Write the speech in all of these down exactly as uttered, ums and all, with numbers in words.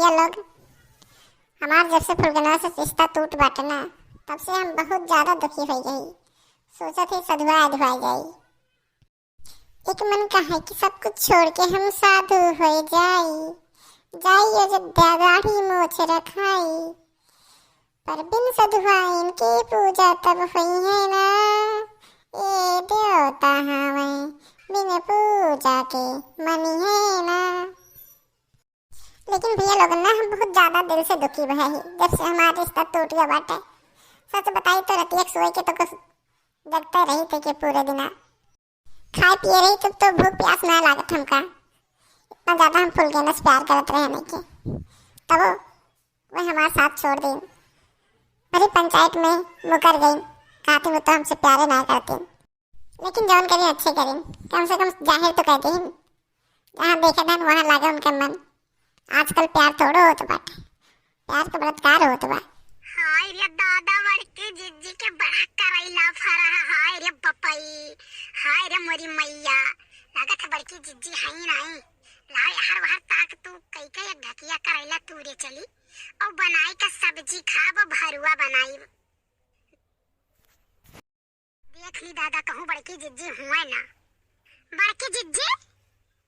ये लोग, हमार जब से फुलगनवा से रिश्ता टूट बाटे ना, तब से हम बहुत ज्यादा दुखी होइ गई। सोचत ही सधुआ अधुआ जाई। एक मन कहे कि सब कुछ छोड़ के हम साधु होइ जाई, जाई अयोध्या दाढ़ी मोछ रखाई, पर बिन सधुआइन के पूजा तब होई है ना, ए देवता हवे बिन पूजा के मनी है ना। लेकिन भैया लोगन ना, हम बहुत ज्यादा दिल से दुखी भए ही, जब से हमार रिश्ता टूट गया बाटे। सच बताई तो रतिया के सोए के तो कुछ जगते रही थे के पूरे दिना। खाए पिए रही तो, तो भूख प्यास ना लागत हमका। इतना ज्यादा हम फुलगेना से प्यार करत रहे नहीं के। तब वो हमार साथ छोड़ देन। भरी पंचायत में मुकर गई, कहती वो तो हमसे प्यारे ना करते। लेकिन जौन करें अच्छे करें, कम से कम जाहिर तो कर देन। जहाँ देखे धन वहाँ लागे उनके मन। आजकल प्यार थोड़ो होत बाटे, प्यार के बलात्कार होत बा। हाय रे दादा, बड़की जिज्जी के बड़ा करैला फरा है। हाय रे बपई, हाय रे मोरी मैया, लागत है बड़की जिज्जी है ही नहीं। लाओ यार, वहर ताक तू कई के एक ढकिया करैला तूरे चली और बनाई के सब्जी खाब, भरुआ बनाई। देख ली दादा, कहूँ बड़की जिज्जी हुए ना। बड़की जिज्जी,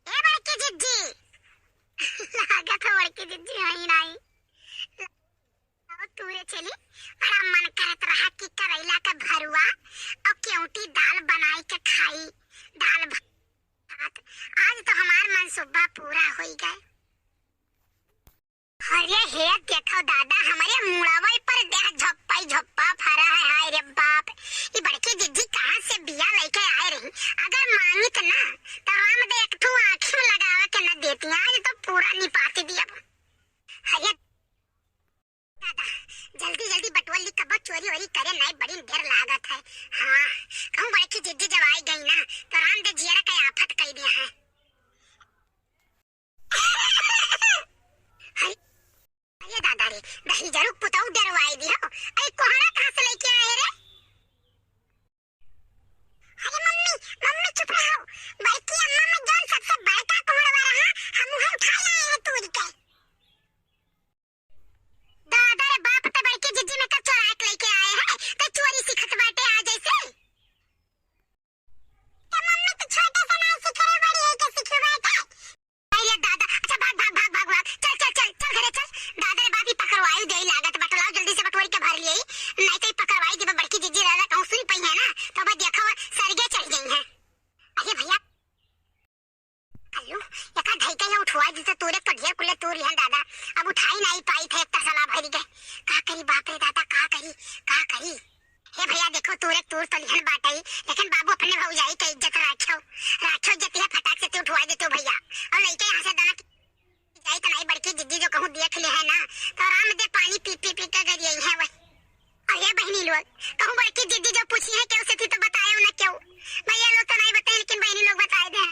ए बड़की जिज्जी। लागत है बड़की जिज्जी है ही नहीं। लाओ तूरे चली, बड़ा मन करत रहा कि करैला का भरुआ और केवटी दाल बनाई के खाई, दाल भात। आज तो हमार मनसूबा पूरा होई गए। अरे हे देखो दादा, हमरे मुड़वई पर देख झप्पई झप्पा फरा है। हाय रे बाप, ई बड़की जिज्जी कहाँ से बिया लेके आए रही? अगर मांगित ना, तो राम दे एक ठो आँखी में लगावे के न देती। आज तो पूरा निपाती दिया। अरे दादा, जल्दी जल्दी बटोर ली, कबो चोरी वोरी करे नहीं, बड़ी देर लागत है। हाँ, कहूँ बड़की जिज्जी जब आई गई ना, तो राम दे जियरा के आफत कई दिया है। अरे, अरे दादा रे, दही जरूर पुताऊ डरवाई दी हो। अरे कोहड़ा कहाँ से लेके आए रे? अरे मम्मी, मम्मी चुप रहो। बड़की अम्मा में जौन सबसे बड़का कोहड़वा रहा, हम उहे उठा लाए हैं तूर के। दादा रे बाप, ते बड़की जिज्जी में कब चोरा के लेके आए हैं? ते चोरी सीखत बाटे आज ऐसे? तो मम्मी तो छोटे से ना सीखे रहे, बड़ी है के सीखे बाटे। अरे दादा, अच्छा भाग, भाग, भाग, भाग, भाग। चल, चल, चल, चल घरे चल। दादा रे बाप, ई पकड़वाई दे लागत बाटे, लाओ जल्दी से बटोरी के भर लिए। नहीं तो ई पकड़वाई देबे बड़की जिज्जी, दादा कहूँ सुन पई है ना, तो अब देखो सरगे चढ़ गई है। अरे भैया, अयो, एका धई के यहाँ उठवा दी तो तूरे तो ढेर कुले तूर लिहन दादा। अब उठाई नहीं पाई थे, एक तसला भरी गए। का करी बाप रे दादा, का करी, का करी? हे भैया देखो, तूरे तूर तो लिहन बाटई, लेकिन बाबू अपने भौजाई के इज्जत राखो, राखो इज्जत, यह फटाक से तू उठवा देते हो भैया। और लइके यहाँ से दाना की जाई तो नहीं, बड़की जिज्जी जो कहूँ देख ले